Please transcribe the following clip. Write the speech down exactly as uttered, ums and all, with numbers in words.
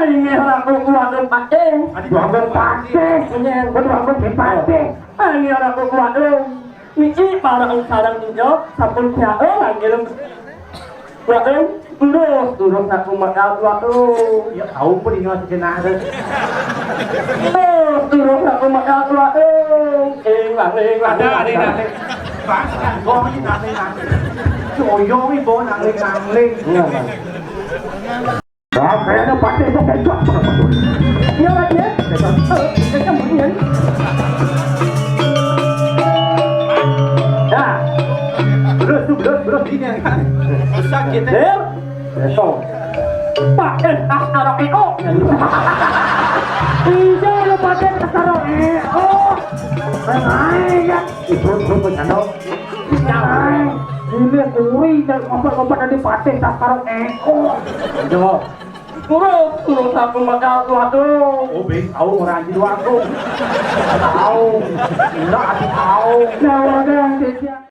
Ini ora kuat, Pak. Adi, Pak. Ini ora kuat. Ini ora kuat. Niki para sareng injo sampun siap ngirim. Waduh, terus, terus aku makan, waduh. Ya, tahu pun ini masih kena ada. Terus, terus aku makan, waduh. Eh, waduh, waduh. Ada, ada, ada. Pas kan, gua ini nanti, nanti. Coyong ini, bawa nangling, nangling. Iya, Bang. Nah, kayaknya pakai itu kecap. Iya, Bang, ya. Kecap, kecap, Bang, ya. Nah, terus tuh, terus, terus, gini, kan. Sakit, ya. Besok. Pakai tas taruh eko. Iya, lu pakai tas taruh eko. Nah, ya. Itu, itu, itu, Cando. Nah, ini kuri, dan ngomong-ngomong tadi pakai tas taruh eko. Jawab. Turun, turun satu modal, waduh. Oh, be, tahu orang di luar tuh. Tahu. Enggak, aku tahu. Nah, udah,